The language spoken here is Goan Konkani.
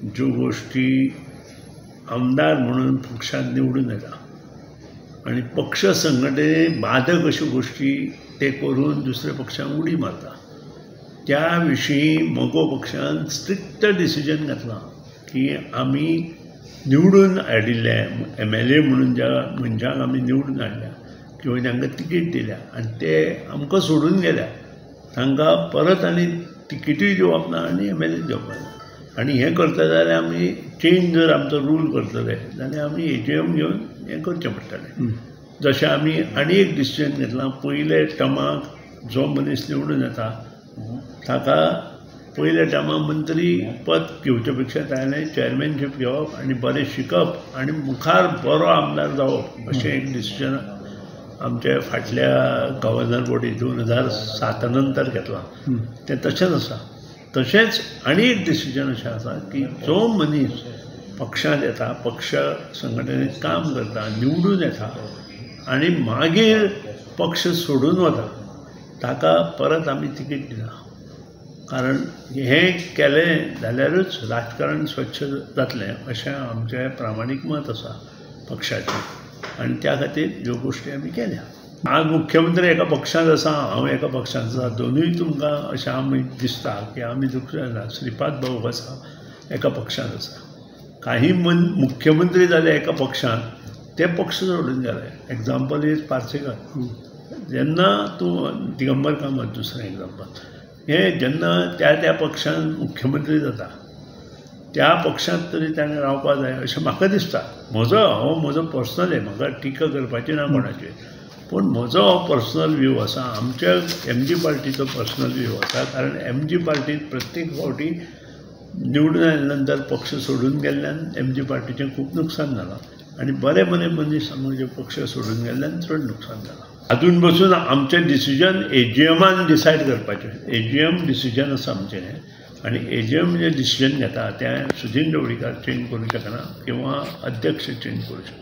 ज्यो गोश्टी आमदार म्हणून पक्षांत निवडून येता आनी पक्ष संघटने बाधक अश्यो गोश्टी ते करून दुसऱ्या पक्षांक उडी मारता. त्या विशीं मगो पक्षान स्ट्रिक्ट डिसिजन घेतलां की आमी निवडून हाडिल्ले एम एल ए म्हणून ज्या मनशांक आमी निवडून हाडल्या किंवा तांकां तिकीट दिल्या आनी ते आमकां सोडून गेल्या, तांकां परत आनी तिकीटूय दिवप ना आनी एम एल ए दिवप ना. आनी हें करता जाल्यार आमी चेंज जर आमचो रूल करतले जाल्यार आमी एजीएम घेवन हें करचें पडटलें. जशें आमी आनी एक डिसिजन घेतलां, पयले टर्माक जो मनीस निवडून येता ताका पयल्या टर्माक मंत्री पद घेवचे पेक्षा ताणें चॅरमॅनशीप घेवप आनी बरें शिकप आनी मुखार बरो आमदार जावप अशें एक डिसिजन आमचे फाटल्या गव्हर्नर बॉडी 2007 नंतर घेतलां, तें तशेंच आसा. तशेंच आनी एक डिसिजन अशें आसा की जो मनीस पक्षांत येता, पक्ष संघटनेत काम करता, निवडून येता आनी मागीर पक्ष सोडून वता ताका परत आमी तिकीट दिना. कारण हें केलें जाल्यारूच राजकारण स्वच्छ जातलें अशें आमचें प्रामाणीक मत आसा पक्षाचें आनी त्या खातीर ह्यो गोश्टी आमी केल्या. आज मुख्यमंत्री एका पक्षांत आसा, हांव एका पक्षांत आसा, दोनूय तुमकां अशें आमी दिसता की आमी दुसरे ना. श्रीपाद भाऊ आसा एका पक्षांत आसा, काही मन मुख्यमंत्री जाले एका पक्षांत ते पक्ष सोडून गेले. एग्जाम्पल is Parsekar, जेन्ना तूं दिगंबर कामत दुसरें एग्जाम्पल, हें जेन्ना त्या त्या पक्षान मुख्यमंत्री जाता त्या पक्षांत तरी ताणें रावपाक जाय अशें म्हाका दिसता. म्हजो हो म्हजो पर्सनल, म्हाका टिका करपाची ना कोणाचेर, पूण म्हजो हो पर्सनल व्यू आसा, आमच्या एम जी पार्टीचो पर्सनल व्यू आसा. कारण एम जी पार्टीत प्रत्येक फावटी निवडून आयल्या नंतर पक्ष सोडून गेल्ल्यान एम जी पार्टीचें खूब नुकसान जालां आनी बरे बरे मनीस आमचे पक्ष सोडून गेल्ल्यान चड नुकसान जालां. हातून बसून आमचें डिसिजन एजीएमान डिसायड करपाचें, एजीएम डिसिजन आसा आमचें हें आनी एजीएम जें डिसिजन घेता तें सुदीन ढवळीकर चेंज करूंक शकना किंवा अध्यक्ष चेंज करूंक शकना.